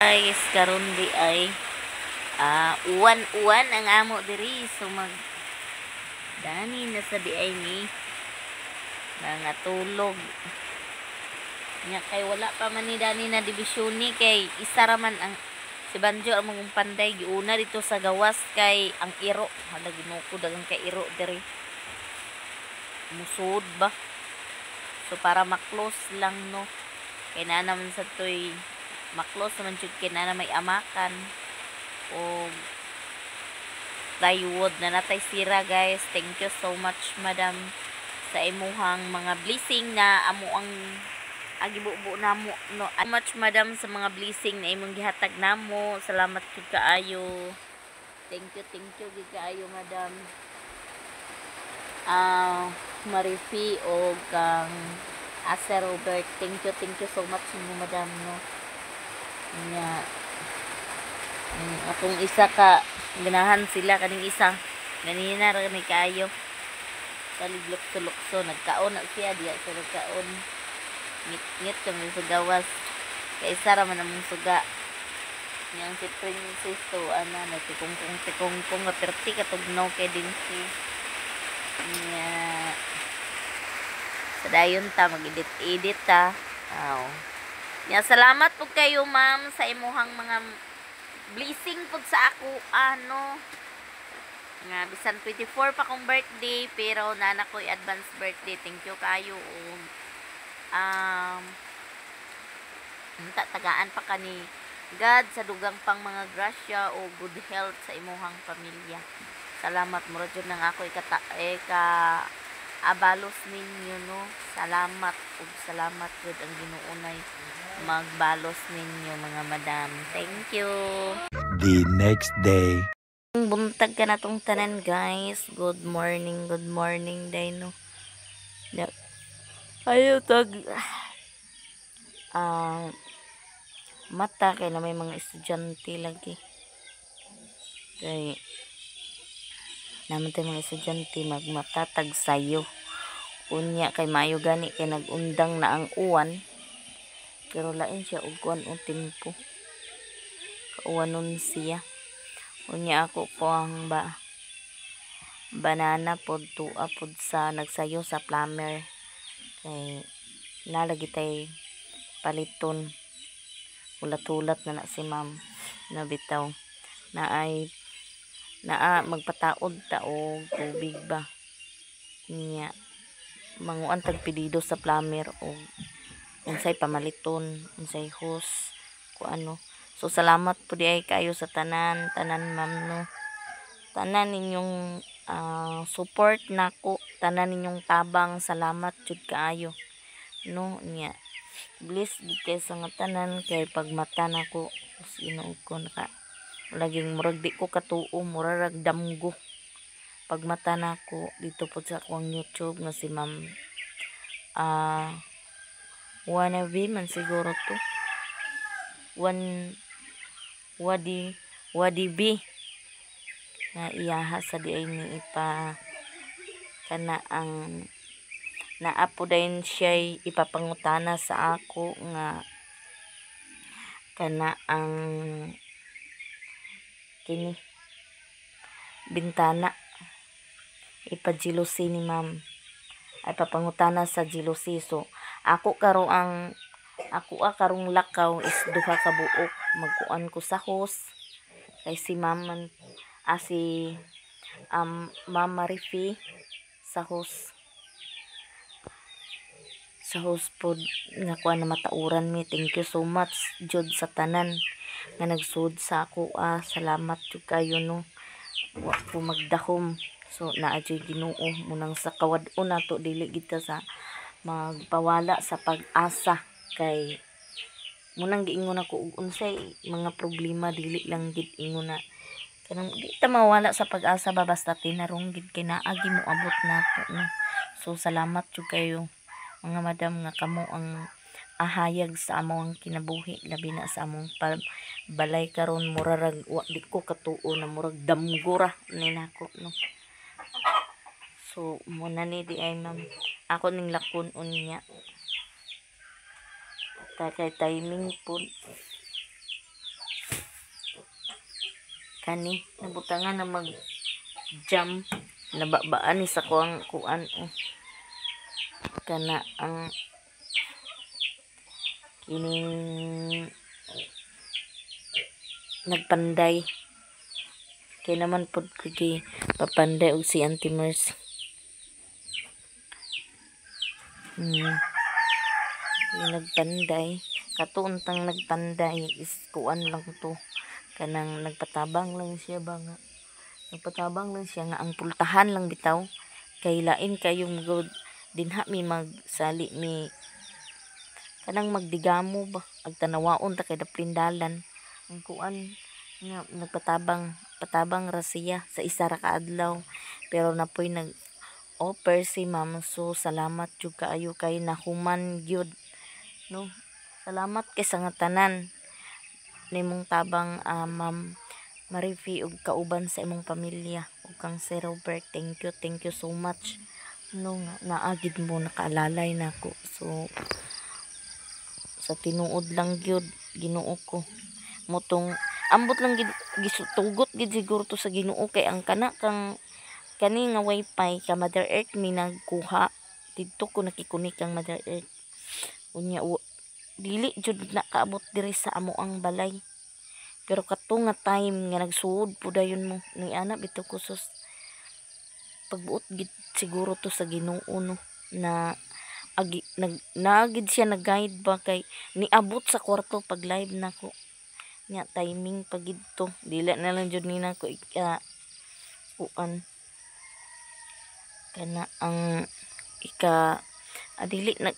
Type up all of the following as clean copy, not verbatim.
Guys, karon di ay uwan-uwan ang amo diri, so mag dani na sa di ay ni mga tulog nya kay wala pa man ni dani na dibisyon ni kay isa ra man ang si Banjo ang mga panday giuna dito sa gawas kay ang iro. Hala, Ginoo ko, dagang kay iro diri, musod ba. So para ma-close lang, no, kay naa naman sa toy ma-close naman jud kay naa na may amakan o plywood na natay sira. Guys, thank you so much, madam, sa imuhang mga blessing na amo ang agibubo namo, no. Much, madam, sa mga blessing na imong gihatag namo. Salamat jud kaayo. Thank you, thank you gid kaayo, madam Marifi o kang Ase Robert. Thank you, thank you so much mo, madam, no. Nya akong isa ka ganahan sila kaning isa ganina ra ni kaayo paliglok-lukso, nagkaon na siya diya sa nagkaon, ngit-ngit kami sa gawas kay isa ra man among suga niyang si Princess to ana nagtikungkong tikungkong nga perti katugnaw kay din si niya. Sa dayon ta mag-edit edit ta. Aw. Nya salamat po kayo, ma'am, sa imuhang mga blessing pud sa ako, ano nga bisan 24 pa kong birthday pero nana ko'y advance birthday. Thank you kayo ug unta tagaan pa ka ni God sa dugang pang mga grasya o good health sa imuhang pamilya. Salamat mo jud nang ako ikata eh, ka abalos ninyo, no. Salamat ug salamat jud, ang Ginoo nay magbalos ninyo, mga madam. Thank you. The next day. Buntag ka na tong tanan, guys. Good morning, good morning day, no. Ayaw tag mata kay na may mga estudyante lagi. Kay naman tayo mga estudyante magmatatag sayo. Unya kay maayo gani kay nagundang na ang uwan. Pero lain siya og kuan og tempo. Kauwanon siya. Unya ako po ang ba banana pod tua pod sa nagsayo sa plumber kay nalagi tay paliton, hulat-hulat na na si ma'am na bitaw na ay naa magpataod ta og tubig ba niya, manguan tag pedido sa plumber og unsay pamaliton, unsay hose ku ano. So salamat po di ay kayo sa tanan tanan, ma'am, no, tanan ninyong support nako, tanan ninyong tabang. Salamat jud kaayo, no. Nya bless gid kay sa nga tanan kay pagmata nako sa Ginoo ko naka laging murag di ko katuo, murag damgo pagmata nako dito po sa akong YouTube nga si ma'am wannabe man siguro to, one wadi wadi b nga iyaha sa di ay ni ipa kana ang naa po dayon siya ipapangutana sa ako nga kana ang kini bintana ipa-jealousy ni ma'am ay papangutana sa jealousy. So ako karo ang ako karong lakaw is duha ka buok, magkuan ko sa hose kay si ma'am man, si Mama Rifi sa hose pod nga kuan na matauran mi. Thank you so much jud sa tanan nga nagsud sa ako. Salamat jud kayo, no. Wa ko magdahom. So naa jud Ginoo munang sa kawad-on nato, dili kita sa magpawala sa pag-asa kay munang giingon ako og unsay mga problema, dili lang gid ingon na kanang di ta mawala sa pag-asa ba, basta tinarong gid kay naagi mo abot nato, no. So salamat jud kayo, mga madam, nga kamo ang ahayag sa among kinabuhi, labi na sa among balay karon. Murarag wa di ko katuo na murag damgo ra ni nako, no. So muna ni di ay, ma'am, ako ning lakon unya ta kay timing pud. Kani nabutangan na mag jam nababaan ni sa kuang kuan oh. Kana ang kining nagpanday kay naman pod ko gi papanday og si Auntie Mercy. Yung nagpanday katuuntang nagpanday is kuan lang to, kanang nagpatabang lang siya ba nga, nagpatabang lang siya nga ang pultahan lang bitaw kay lain kayong good dinha mi magsali mi kanang magdigamo ba ag tanawaon ta kay daplindalan ang kuan nga nagpatabang patabang ra siya sa isa ra ka adlaw, pero napoy nag offer si ma'am. So salamat jud kaayo kay nahuman gyud no. Salamat kay sa nga tanan nimong tabang, ma'am Marifi ug kauban sa imong pamilya ug kang Sir Robert. Thank you so much no nga naagid mo nakaalalay nako. So sa tinuod lang gyud Ginoo ko motong ambot lang gid gisutugot gid siguro to sa Ginoo kay ang kana kang kani nga wifi ka Mother Earth mi nagkuha didto ko nakikunik ang Mother Earth. Unya dili jud nakaabot diri sa amo ang balay, pero kato nga time nga nagsuod po dayon mo ni ana bitaw ko sus pagbuot gid siguro to sa Ginoo no na agi nag naagid siya nag-guide ba kay niabot sa kwarto pag live nako nya timing pag gidto dili na lang jud ni nako ika kuan kana ang ika dili na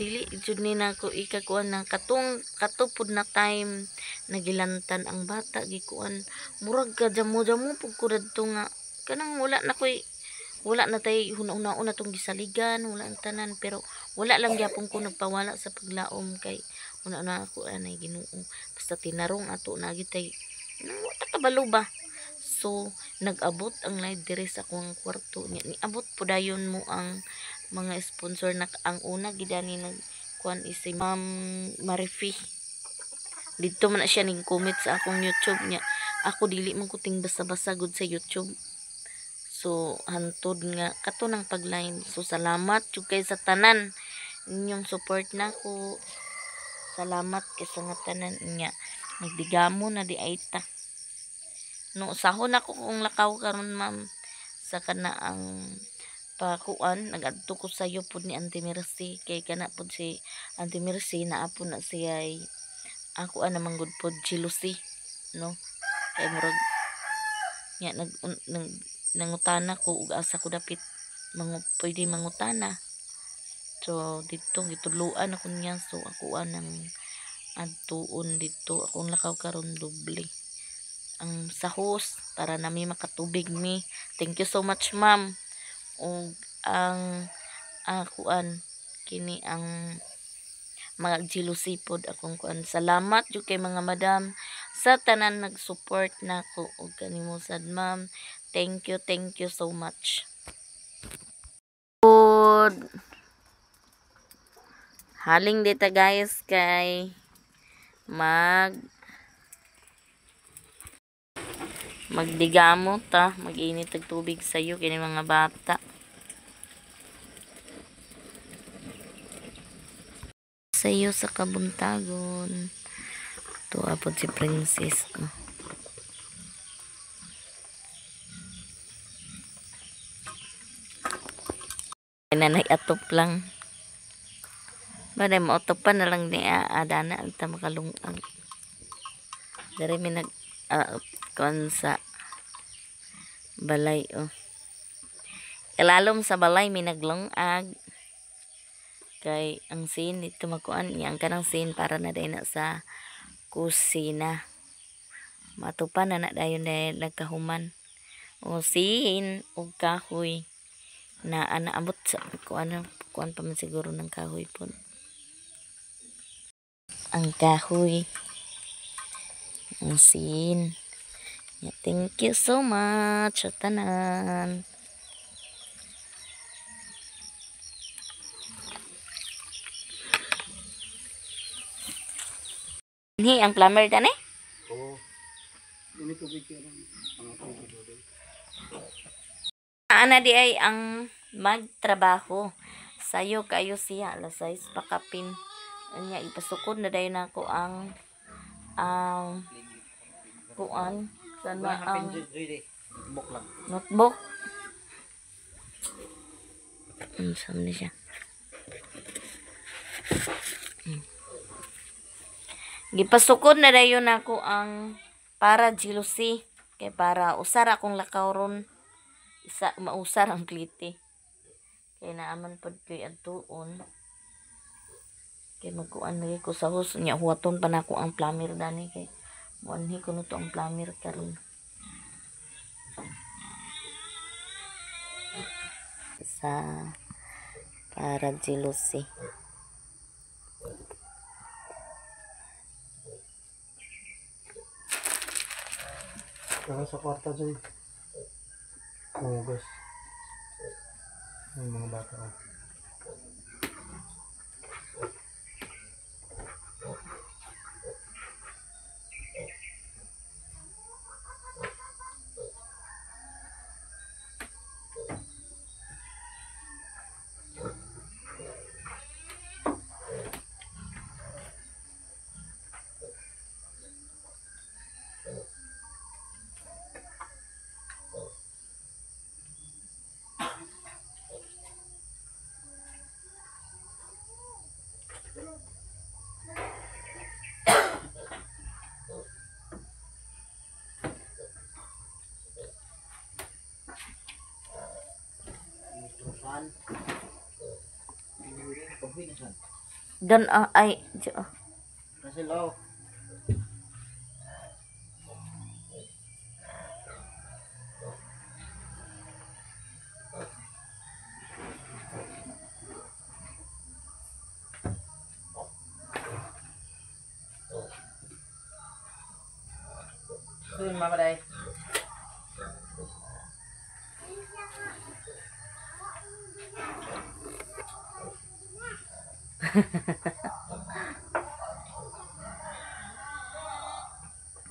dili jud ni nako ika kuan na katong katupod na time nagilantan ang bata gikuan murag ka jamo-jamo pud ko dadto nga kanang wala na koy wala na tay huna-hunaon na tong gisaligan wala ang tanan, pero wala lang gyapon ko nagpawala sa paglaom kay una na ako anay Ginoo basta tinarong ato na gyud tay nang wala kabalo ba. So nag-abot ang live diri sa akong kwarto nya niabot po dayon mo ang mga sponsor na ang una gidani nagkuan is si Ma'am Marifi. Didto man na siya ning comment sa akong YouTube nya ako dili man ko ting basa-basa gud sa YouTube. So hantod nga kato nang pag-live. So salamat jud kay sa tanan inyong support nako. Salamat kay sa nga tanan nya nagdigamo na di ay ta. No sahon ako kung lakaw karon ma'am sa kana ang pakuan nagadto ko sayo pud ni Auntie Mercy kay kana pud si Auntie Mercy naa pud na siya ay ako ana man gud pud jealousy no kay murag nya nag, nag nangutana ko ug asa ko dapit mangu, pwede mangutana. So didto gitudloan ako niya, so ako anang adtuon didto akong lakaw karon doble ang sahos para nami makatubig mi. Thank you so much ma'am. Ug ang akuan kini ang mga jealousy pod akong kuan. Salamat jud kay mga madam sa tanan nag-support nako ug kanimo sad ma'am. Thank you so much. Good. Haling dita guys kay magdigamo ta, mag-init og tubig sayo kini mga bata. Sayo sa kabuntagon. Tuwa pod si Princess. Oh. Nanay atop lang. Baday maotopan na lang ni Adana ang ta makalungag. Dari mi nag kuan sa balay oh. Ilalom sa balay mi naglungag. Kay ang sin dito magkuan niya ang kanang sin para na day na sa kusina. Matupan na na dayon dahil nagkahuman. O sin og kahoy na anaabot sa kuan kuan pa man siguro ng kahoy po. Ang kahoy. Ang sin. Yeah, thank you so much sa tanan. Ni ang plumber dani? Oo. Ini tubig kaya lang. Ang tubig. Ana di ay ang magtrabaho. Sayo kayo siya alas 6 pa kapin. Unya ipasukod na dayon nako ang kuan sana ang Buk lang. notebook. Saan na siya? Gipasukod na dayon nako ang para jealousy kay para usar akong lakaw ron. Isa mausar ang klite. Kay naaman pod koy adtuon. Kay magkuan lagi ko sa hus nya huwaton pa nako ang plumber dani kay muanhi ko to ang plumber karon. Sa para jealousy. Kaya sa kwarta dyan. Hugas. Yung mga bata ko. Dan ay Kasi law. Soon, Mama Day.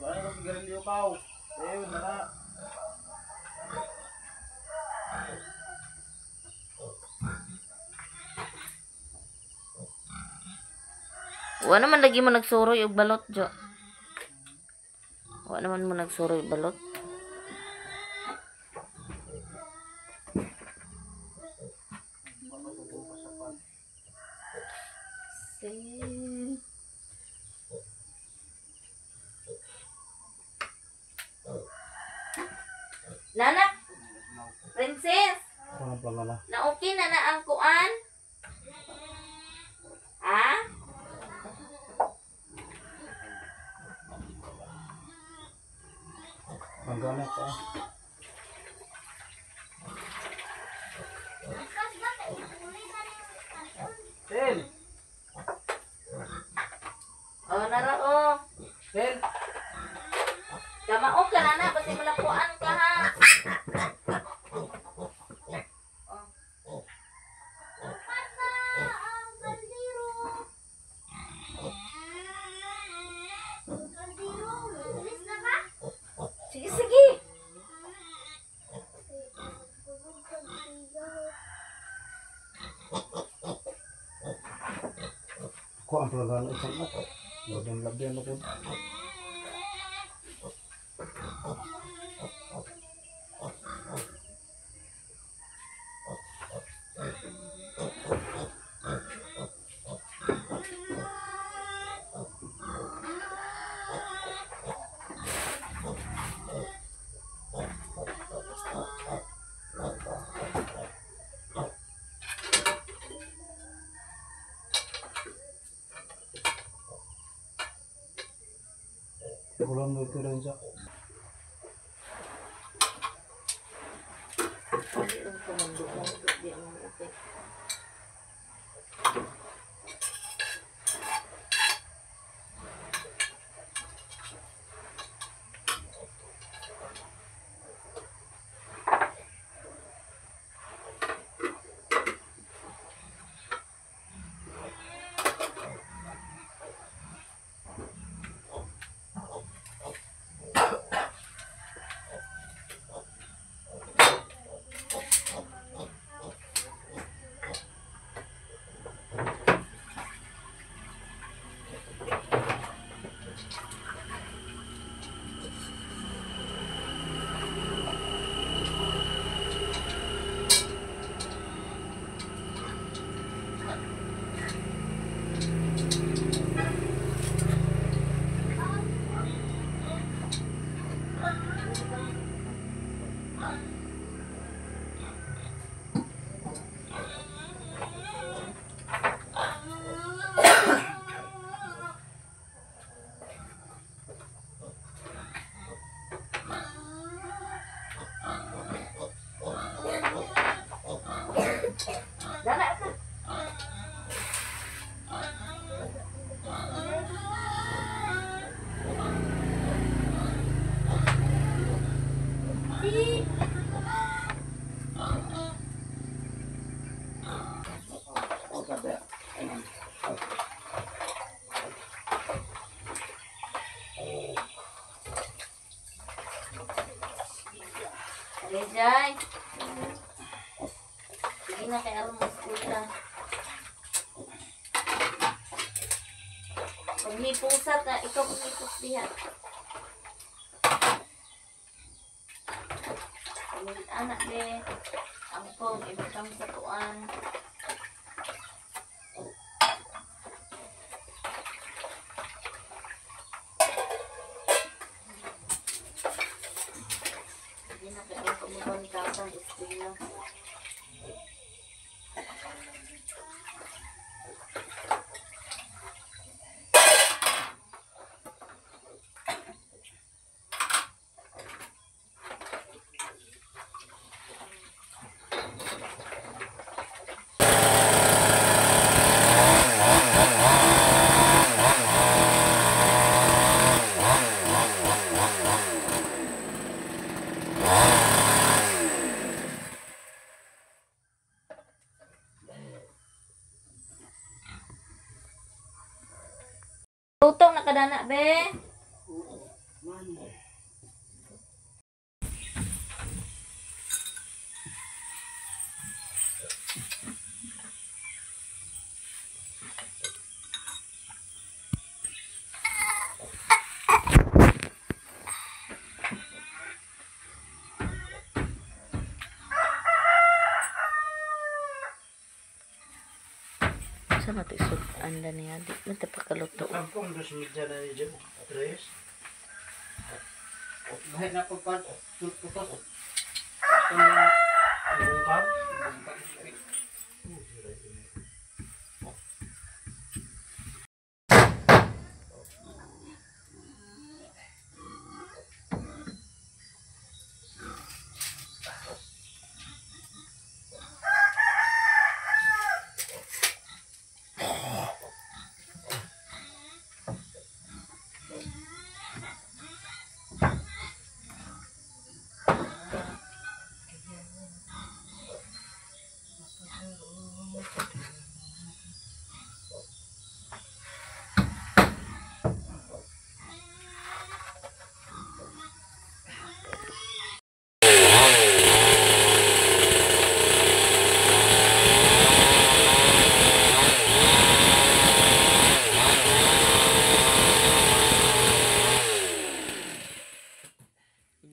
Wala na sigarilyo ka. Eh, wala. Wa naman lagi mo nagsuroy og balot, Jo. Wa naman mo nagsuroy og balot. Si Nana, Princess, Ano pala? na okay na na ang kuan? Ha? Manggana pa. Sel! Oh, nara oh. Sel! Kamao ka na na, basta malapuan ka ha. Oh. Sige, sige. Ko ang plagano isang ako. Labyan-labyan ako. Ulam na ito rin siya. Jai. Sige na kay aron mo eskwela. Paghipusa ta, ikaw paghipos diha. Anak be, ang pong ibutang sa tuan. Sige na kay aron pamubanta ang eskwela. Luto na kadana be. Man. Sa mati anda niya di man ta pakaluto. Kampong dos media na ni Jim. Tres. Lahi na pagpan. Putos. Bungkam.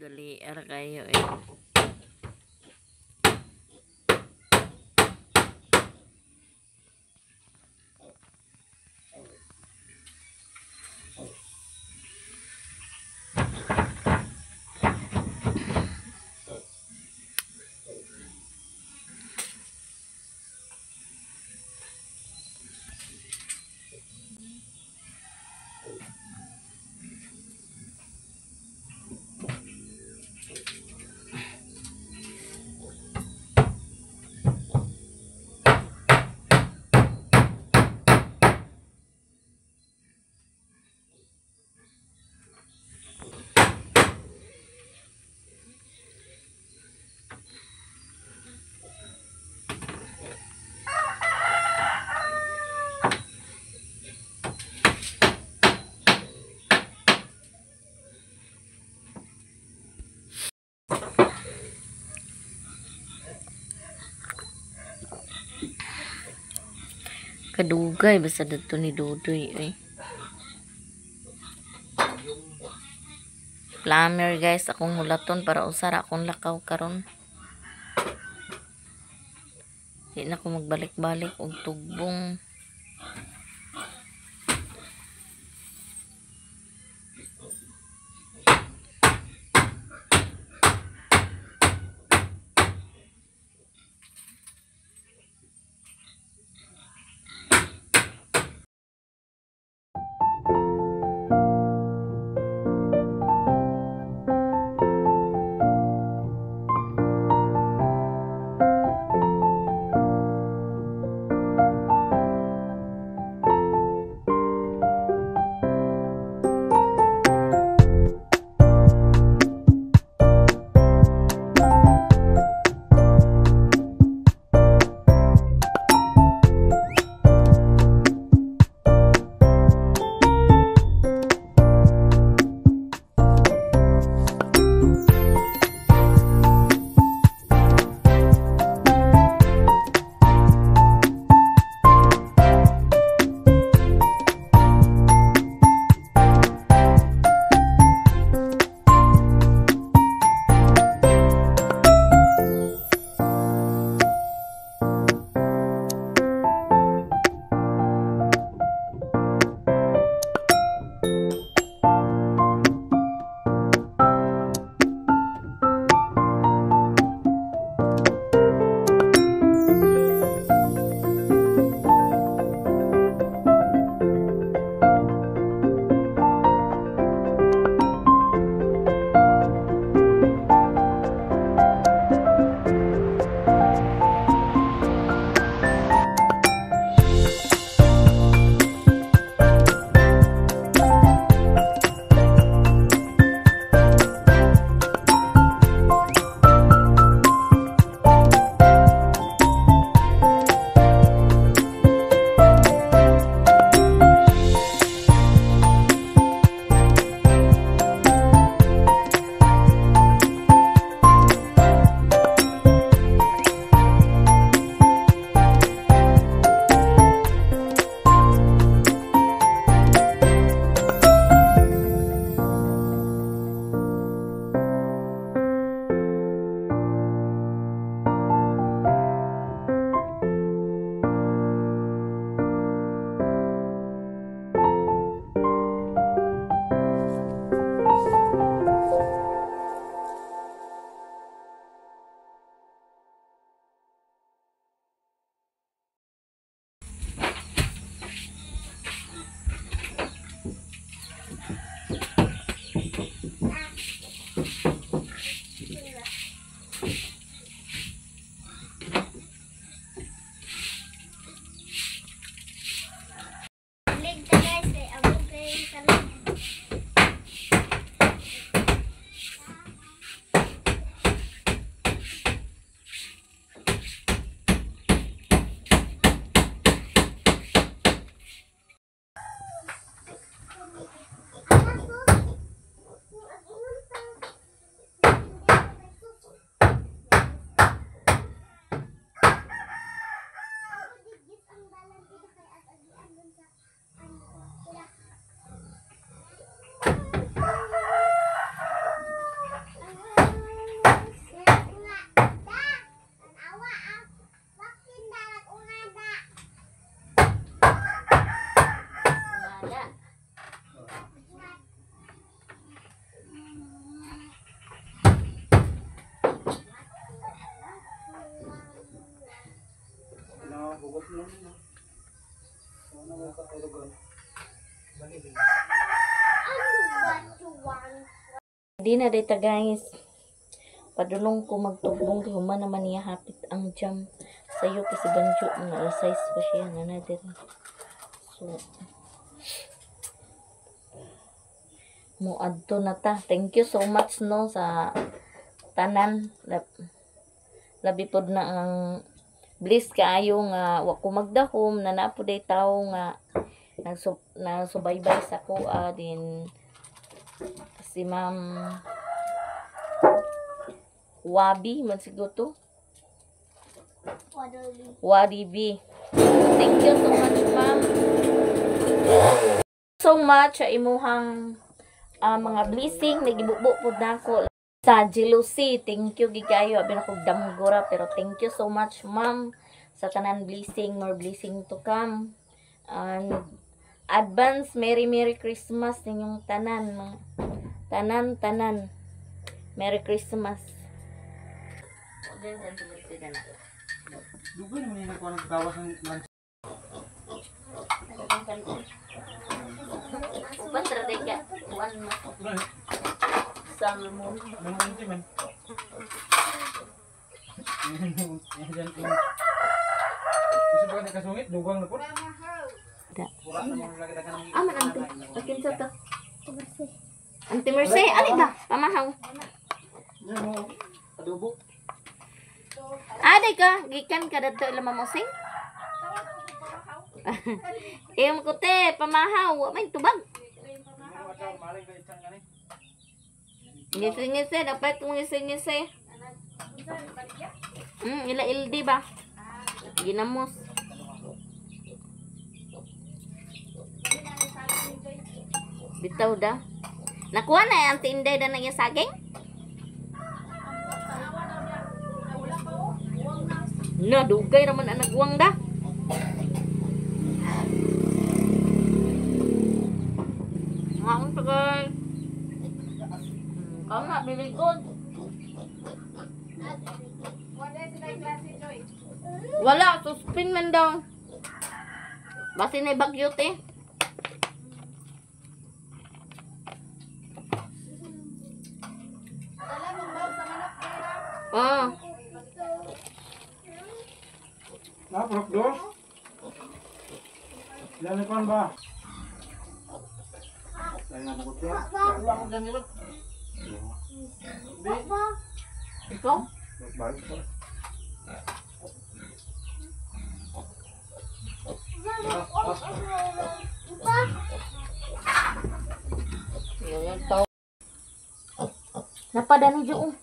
Dali ara kayo eh. Kadugay basta dadto ni Dudoy eh. Plumber guys, akong hulaton para usara akong lakaw karon. Di na ko magbalik-balik og tugbong. Di na day ta guys. Padulong ko magtubong kay human naman niya hapit ang jam. Sayo kasi Banjo mga alas 6 pa siya na na diri. So muadto na ta. Thank you so much no sa tanan. Labi pod na ang bliss kaayo nga wa ko magdahom na naa pod day tawo nga nagsubaybay sa kuha din si Ma'am Wabi man siguro to. Wadi B. Thank you so much, ma'am. So much sa imuhang mga blessing nagibubo pud nako sa jealousy. Thank you gid kayo. Abi na kog damgora pero thank you so much, ma'am, sa tanan blessing, more blessing to come. And advance Merry Merry Christmas ninyong tanan, mga tanan tanan. Merry Christmas. Dugay naman yung nakuha ng gawas ng lunch. Uban ra day ka. Kuan mo. Salmon. Anong unti man? Kasi ba kasungit, dugang na po. Da. Wala na mga lagi ng Ah, man ante. Akin sa to. Ante Mercy, ali ba? Pamahaw. Yan mo, adobo. Aday ka, gikan ka dadto ila mamosing. Iyong ko te, pamahaw, wa may tubag. Ngisi-ngisi, dapat kong ngisi-ngisi. Ila ildi ba? Ginamos. Bitaw da. Nakuha na ang tinday da nang saging? Na, dugay raman ang nagwang da. Ngaon pa guys. Kau na, biligod. Wala, suspend man daw. Basi na bagyo te. Ah, Na, purok dos. Ilan na ba? Dahil na bukod siya. Wala akong ganyan. Ikaw? Balik pa. Yun yung tao. Napada ni Joong.